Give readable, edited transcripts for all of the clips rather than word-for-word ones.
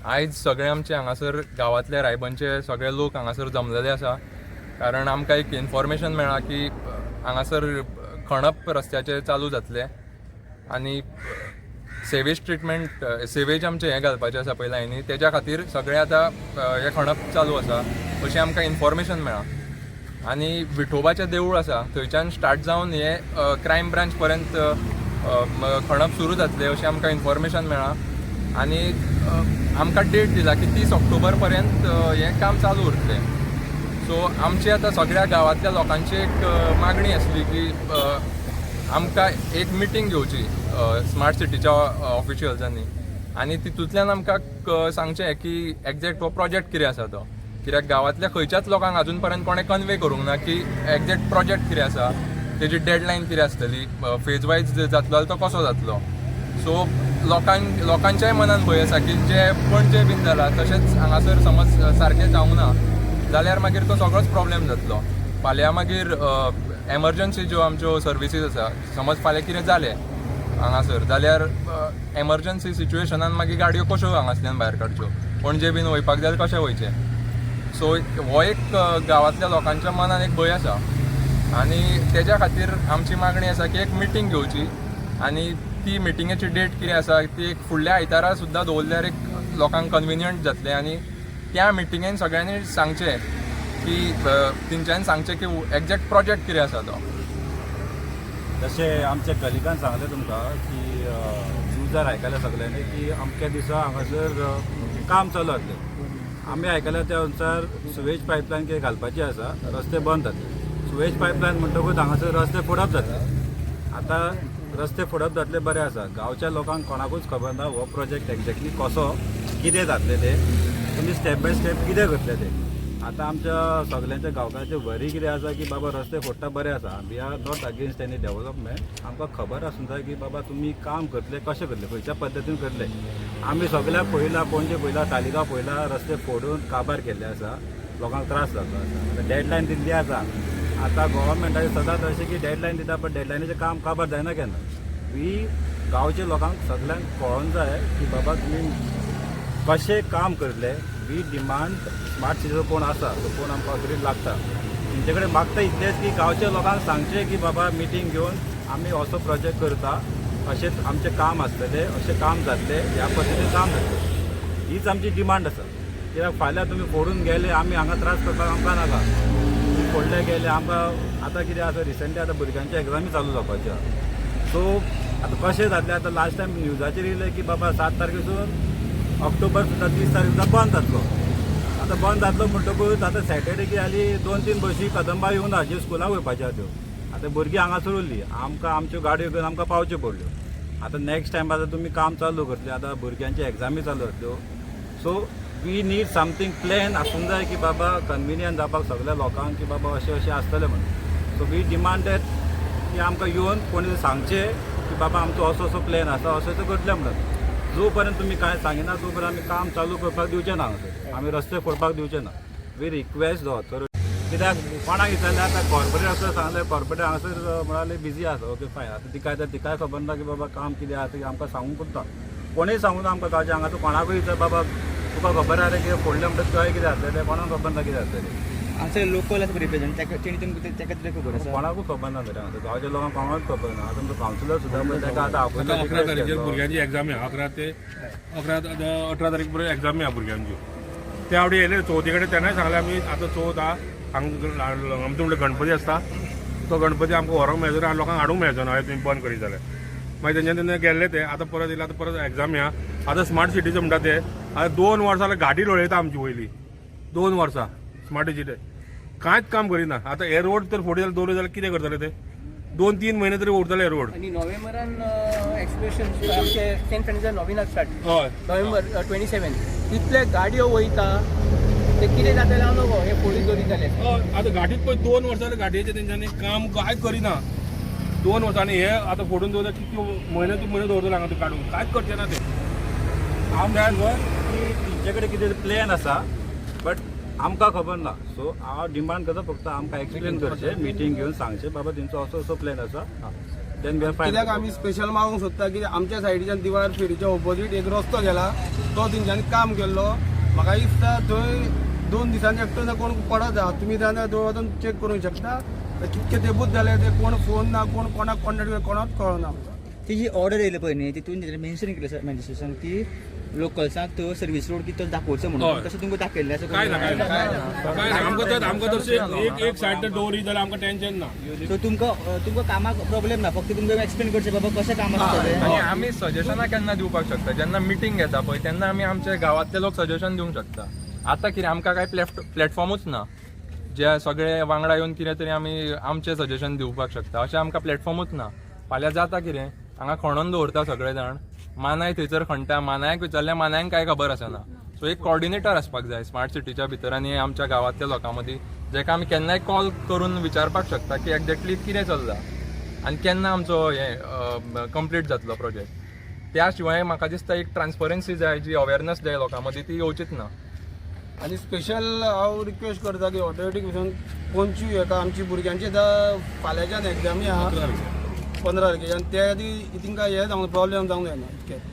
आयज सगळे आमचे हांगासर गांवांतले, रायबनचे सगळे लोक हांगासर जमलेले आसा, कारण आमकां एक इन्फॉर्मेशन मेळ्ळां की हांगासर खणप रस्त्याचें चालू जातलें आनी सेवेज ट्रिटमेंट, सेवेज आमचें हें घालपाचें आसा पळय लायनी, तेज्या खातीर सगळें आतां हें खणप चालू आसा अशें आमकां इन्फॉर्मेशन मेळ्ळां. आनी विठोबाचें देवूळ आसा थंयच्यान स्टार्ट जावन हें क्रायम ब्रांच पर्यंत खणप सुरू जातलें अशें आमकां इन्फॉर्मेशन मेळ्ळां. आनी आमकां डेट दिला की 30 ऑक्टोबर पर्यंत हें काम चालू उरतलें. सो आमची आतां सगळ्या गांवांतल्या लोकांची एक मागणी आसली की आमकां एक मिटींग घेवची स्मार्ट सिटीच्या ऑफिशियल्सांनी आनी तितूंतल्यान आमकां सांगचें की एग्जॅक्ट हो प्रोजेक्ट कितें आसा तो, कित्याक गांवांतल्या खंयच्याच लोकांक अजून पर्यंत कोणें कन्वे करूंक ना की एग्जॅक्ट प्रोजेक्ट कितें आसा, तेजी डेडलायन कितें आसतली, फेज वायज जातलो जाल्यार तो कसो जातलो. सो लोकांच्याय मनान भंय आसा की जे पणजे बीन जाला तशेंच हांगासर समज सारकें जावंक ना जाल्यार मागीर तो सगळोच प्रॉब्लेम जातलो. फाल्यां मागीर एमर्जन्सी ज्यो आमच्यो सर्विसीस आसा, समज फाल्यां कितें जालें हांगासर जाल्यार एमर्जन्सी सिच्युएशनान मागीर गाडयो कश्यो हांगासल्यान भायर काडच्यो? पणजे बीन वयपाक जाल्यार कशें वयचें? सो हो एक गांवांतल्या लोकांच्या मनान एक भंय आसा आनी तेज्या खातीर आमची मागणी आसा की एक मिटींग घेवची आनी ती मिटिंगेची डेट कितें आसा ती एक फुडल्या आयतारा सुद्दां दवरल्यार एक लोकांक कन्विनियंट जातलें. आनी त्या मिटिंगेन सगळ्यांनी सांगचें की तेंच्यांनी सांगचें की एग्जॅक्ट प्रोजेक्ट कितें आसा तो. जशें आमच्या कलिगान सांगलें तुमकां की न्यूजार आयकलें सगल्यांनी की अमक्या दिसा हांगासर काम चालू जातलें. आमी आयकल्या त्या अनुसार सुवेज पायपलायन कितें घालपाची आसा, रस्ते बंद जातले. सुवेज पायपलायन म्हणटकूच हांगासर रस्ते फोडप जातले. आतां रस्ते फोडप जातले, बरें आसा. गांवच्या लोकांक कोणाकूच खबर ना हो प्रोजेक्ट एक्झॅक्टली कसो कितें जातलें तें, तुमी स्टेप बाय स्टेप कितें करतले तें. आतां आमच्या सगल्यांच्या गांवकारांचे वरी कितें आसा की बाबा रस्ते फोडटा, बरें आसा, we are not against any development. आमकां खबर आसूंक जाय की बाबा तुमी काम करतले, कशें करतले, खंयच्या पद्दतीन करतले. आमी सगळ्याक पळयलां, पणजे पळयलां, तालिगांव पळयलां, रस्ते फोडून काबार केल्ले आसा, लोकांक त्रास जाल्लो आसा. आतां डेडलायन दिल्ली आसा. आतां गोवोरमेंटाचे सदांच अशें की डेडलायन दिता, पण डेडलायनीचें काम काबार जायना केन्ना. वी गांवच्या लोकांक सगल्यांक कळोन जाय की बाबा तुमी कशें काम करतले. We demand smart सिटीचो कोण आसा तो कोण आमकां अग्रीड लागता तेंचे कडेन मागता इतलेंच की गांवच्या लोकांक सांगचें की बाबा मिटींग घेवन आमी असो प्रोजेक्ट करता, अशेंच आमचें काम आसतलें, अशें काम जातलें, ह्या पद्दतीन काम जातलें. हीच आमची डिमांड आसा. कित्याक फाल्यां तुमी फोडून गेले, आमी हांगा त्रास करपाक आमकां नाका. तुमी फोडले गेले, आमकां आतां कितें आसा, रिसंटली आतां भुरग्यांची एग्जामी चालू जावपाची आसा. सो आतां कशें जातलें? आतां लास्ट टायम न्यूजाचेर येयलें की बाबा 7 तारखेसून ऑक्टोबर सुद्दां 30 तारीख सुद्दां बंद जातलो. आतां बंद जातलो म्हणटकूच आतां सॅटर्डे कितें जाली, दोन तीन बशी कदंबा येवना ज्यो स्कुलाक वयपाच्यो आहा त्यो. आतां भुरगीं हांगासर उरली, आमकां आमच्यो गाडयो घेवन आमकां पावच्यो पडल्यो. आतां नॅक्स्ट टायम आतां तुमी काम चालू करतले, आतां भुरग्यांची एग्जामी चालू जातल्यो. So we need something plan आसूंक जाय की बाबा कन्विनियंट जावपाक सगल्या लोकांक की बाबा अशें अशें आसतलें म्हणून. सो we demand that की आमकां येवन कोणी सांगचें की बाबा आमचो असो असो प्लॅन आसा, अशें अशें करतले म्हणून. जो पर्यंत तुमी कांय सांगिना तो पर्यंत आमी काम चालू करपाक दिवचे ना हांगासर, आमी रस्ते फोडपाक दिवचे ना. We request the authority. कित्याक कोणाक विचारलें, आतां कॉर्पोरेट आसा सांगलें, कॉर्पोरेट हांगासर म्हणाले बिजी आसा. Okay fine. आतां तिका येता, तिकाय खबर ना की बाबा काम कितें आसा तें आमकां सांगूंक करता. कोणूय सांगूना आमकां. गांवच्या हांगासर कोणाकूय विचार, बाबा तुका खबर आसा रे कितें फोडलें म्हणटा, तुवें कितें जातलें तें? कोणाक खबर ना कितें जातलें तें. हांगसर लोकल आसा रिप्रेझेंट ताका, तेणी तुमकां तेका तरी खबर आसा? कोणाकूच खबर ना रे हांगासर गांवच्या लोकांक कोणाकूच खबर ना. आतां तुमचो कावन्सिलर सुद्दां पळय ताका आतां आतां आपयलो. 11 तारखेर भुरग्यांची एग्जामी आहा. 11 ते 11 18 तारीख पर्यंत एग्जामी आहा भुरग्यांच्यो. त्या फावटी येयले चवथी कडेन, तेन्नाय सांगलें आमी आतां चवथ आहा हांगा, आमचो म्हणल्यार गणपती आसता, तो गणपती आमकां व्हरोंक मेळचो ना, लोकांक हाडूंक मेळचो ना तुमी बंद करीत जाल्यार. मागीर तेंच्यानी तेन्ना गेल्ले ते. आतां परत येयले, आतां परत एग्जामी आहा. आतां स्मार्ट सिटीचो म्हणटा ते आतां 2 वर्सां जाल्यार गाडी लोळयता आमची. वयली 2 वर्सां स्मार्ट सिटी कांयच काम करिना. आतां हे रोड तर फोडी जाल्यार दवरले जाल्यार कितें करतले ते? 2-3 म्हयने तरी उरतले रोड. आणि नोव्हेंबरान एक्सप्रेशन आमचे सेंट फ्रांसीस नॉविनाक स्टार्ट. नोव्हेंबर 27. तितले गाडयो वयता ते कितें जातलें हांव नको, हे फोडीत दवरिताले. हय, आतां घाटीत पळय 2 वर्सां जाल्यार घाटयेचें तेंच्यांनी काम कांयच करिना 2 वर्सांनी. हे आतां फोडून दवरता, कितले म्हयने तूं म्हयने दवरतले हांगा ते काडून, कांयच करचें ना ते. हांव की तेंचे कडेन कितें प्लॅन आसा, बट आमकां खबर ना. सो हांव डिमांड करता फक्त आमकां एक्सप्लेन करचें, मिटींग घेवन सांगचें बाबा तेंचो असो असो प्लॅन आसा. Then we are fine. कित्याक आमी स्पेशल मागूंक सोदता की आमच्या सायडीच्यान दिवार फेरीच्या ओपोजीट एक रस्तो गेला, तो तेंच्यांनी काम केल्लो. म्हाका दिसता थंय 2 दिसांनी एकटो ना कोण पडत आहा. तुमी जाल्यार थंय वचून चॅक करूंक शकता कितके तेंपूच जाले ते कोण फोन ना, कोण कोणाक कॉन्टेक्ट, कोणाक कळना आमकां. ती जी ऑर्डर येयली पळय न्ही, तितून मेन्शन केलें मॅजिस्ट्रेशन की लोकल्सांक तो सर्वीस रोड कितें दाखोवचो म्हणून. तशें तुमकां दाखयल्लें आसा? काय ना, काय ना, काय ना. आमकां तर एक एक सायड तर दवरी जाल्यार आमकां टेन्शन ना. सो तुमकां कामाक प्रॉब्लेम ना, फक्त तुमकां एक्सप्लेन करचें बाबा कशें काम आसता तें. आनी आमी सजेशनां केन्ना दिवपाक शकता? जेन्ना मिटींग घेता पळय, तेन्ना आमी आमच्या गांवांतले लोक सजेशन दिवंक शकता. आतां कितें, आमकां कांय प्लॅटफॉर्मूच ना, जे सगळे वांगडा येवन कितें तरी आमी आमचें सजेशन दिवपाक शकता, अशें आमकां प्लॅटफॉर्मूच ना. फाल्यां जाता कितें, हांगा खणोन दवरता सगळे जाण, मानाय थंयसर खणटा, मानायक विचारल्यार मानायांक कांय खबर आसना. सो एक कॉर्डिनेटर आसपाक जाय स्मार्ट सिटीच्या भितर आनी आमच्या गांवांतल्या लोकां मदीं, जेका आमी केन्नाय कॉल करून विचारपाक शकता की एक्झॅक्टली कितें चल्लां आनी केन्ना आमचो हें कंप्लीट जातलो प्रोजेक्ट. त्या शिवाय म्हाका दिसता एक ट्रान्सपरन्सी जाय, जी अवेरनस जाय लोकां मदीं, ती येवचीच ना. आनी स्पेशल हांव रिक्वेस्ट करता की ऑटोमॅटीक भितर 25 हेका आमची भुरग्यांची आतां फाल्यांच्यान एग्जामी आहा 15 तारखेच्यान, त्या खातीर तिंकां हें जावंक प्रॉब्लेम जावंक जायना इतकें.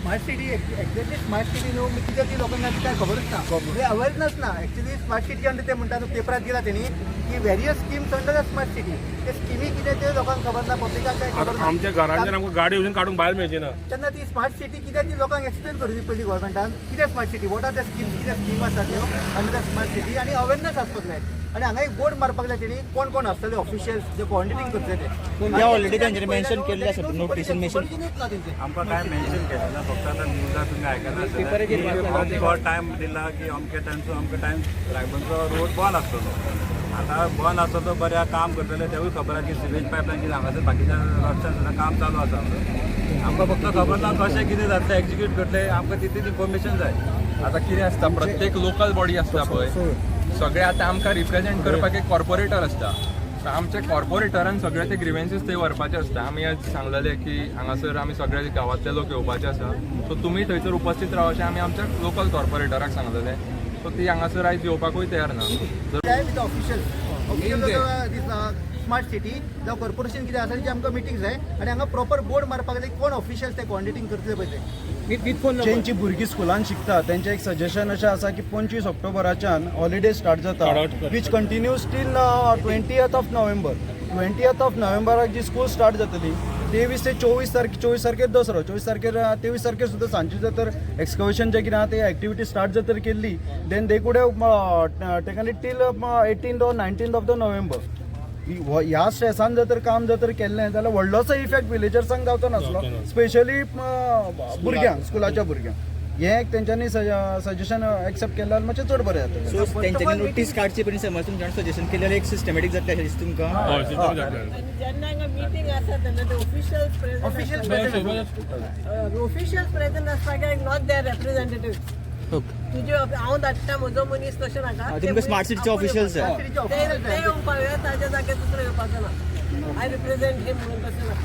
Smart city, exactly smart city न्हू, कित्याक ती लोकांक काय खबरूच ना, म्हणजे अवेरनस ना. एक्चुली स्मार्ट सिटी अंडर ते म्हणटा, पेपरात गेला तेणी की various schemes under smart city, ते स्किमी कितें ते लोकांक खबर ना, पब्लिकाक काय खबर ना. आमच्या घरांच्यान आमकां गाडी वचून काडूंक भायर मेळची ना. तेन्ना ती स्मार्ट सिटी कित्याक ती लोकांक एक्सप्लेन करूं पयली गव्हर्मेंटान, कितें smart city, what are the schemes, कितें स्कीम आसा त्यो अंडर the smart city, आनी अवेरनस आसपाक जाय. आनी हांगा एक बोर्ड मारपाक जाय तेणी कोण कोण आसतले ऑफिशियल्स जे कॉर्डिनेटींग करतले ते. ते ऑलरेडी तांच्यानी मेन्शन केल्लें आसा नोटीसान मेन्शन. सुपरविजनूच ना तेंचें. आमकां काय मेन्शन केलें ना, फक्त आतां न्यूजार तुमी आयकला पेपराचेर आसतलें, अमको टायम दिला की अमके टायम टू अमके टायम रायबनचो रोड बंद आसतलो. आतां बंद आसतलो, बरें काम करतले, तेवूय खबर आसा की सिवेज पायपलायन कितें हांगासर बाकीच्या रस्त्यान सुद्दां काम चालू आसा. आमकां फक्त खबर ना कशें कितें जातलें, एक्जिक्यूट करतले, आमकां तितलीच इन्फॉर्मेशन जाय. आतां कितें आसता, प्रत्येक लोकल बॉडी आसता पळय, सगळे आतां आमकां रिप्रेझेंट करपाक एक कॉर्पोरेटर आसता. सो आमचे कॉर्पोरेटरान सगळे ते ग्रिवेन्सीस थंय व्हरपाचे आसता. आमी आज सांगलेले की हांगासर आमी सगळे गांवांतले लोक येवपाचे आसा, सो तुमी थंयसर उपस्थित राव अशें आमी आमच्या लोकल कॉर्पोरेटराक सांगलेले. सो ती हांगासर आयज येवपाकूय तयार ना. जर जाय with officials smart city जावं कॉर्पोरेशन कितें आसा तेची आमकां मिटींग जाय, आनी हांगा प्रॉपर बोर्ड मारपाक जाय कोण ऑफिशियल्स ते कॉर्डिनेटींग करतले पळय ते. With phone number. ज्यांची भुरगीं स्कुलान शिकता तेंचें एक सजेशन अशें आसा की 25 ऑक्टोबराच्यान हॉलिडे स्टार्ट जाता, which continues till 20th of November. 20th of नोव्हेंबराक ji school start जातली, 23 ते 24 तारखे, 24 तारखेर दसरो, 24 तारखेर, 23 तारखेर सुद्दां सांजचे जर तर एक्सकवेशन जें कितें आहा ते एक्टिविटी स्टार्ट जर तर केल्ली, then they could have taken it till 18 or 19 of the November. ह्या स्ट्रेसान जर तर काम जर तर केल्लें जाल्यार व्हडलोसो इफेक्ट विलेजर्सांक जावचो नासलो, स्पेशली भुरग्यांक, स्कुलाच्या भुरग्यांक. हें एक तेंच्यांनी सजेशन एक्सेप्ट केलें जाल्यार मातशें चड बरें जातलें. सो तेंच्यांनी नोटीस काडची पयलीं समज तुमच्यान सजेशन केलें जाल्यार एक सिस्टमॅटीक जातलें अशें दिसता तुमकां? हय, सिस्टम जातलें. आनी जेन्ना हांगा मिटींग आसा तेन्ना ते officials present, officials officials present आसपाक जाय, not there representative. तुजे हांव धाडटा म्हजो मनीस तशें नाका. तुमकां स्मार्ट सिटीचे ऑफिशियल्स जाय. ते येवपाक जाय, ताज्या जाग्यार दुसरो येवपाचो ना. I represent him म्हणून तशें ना.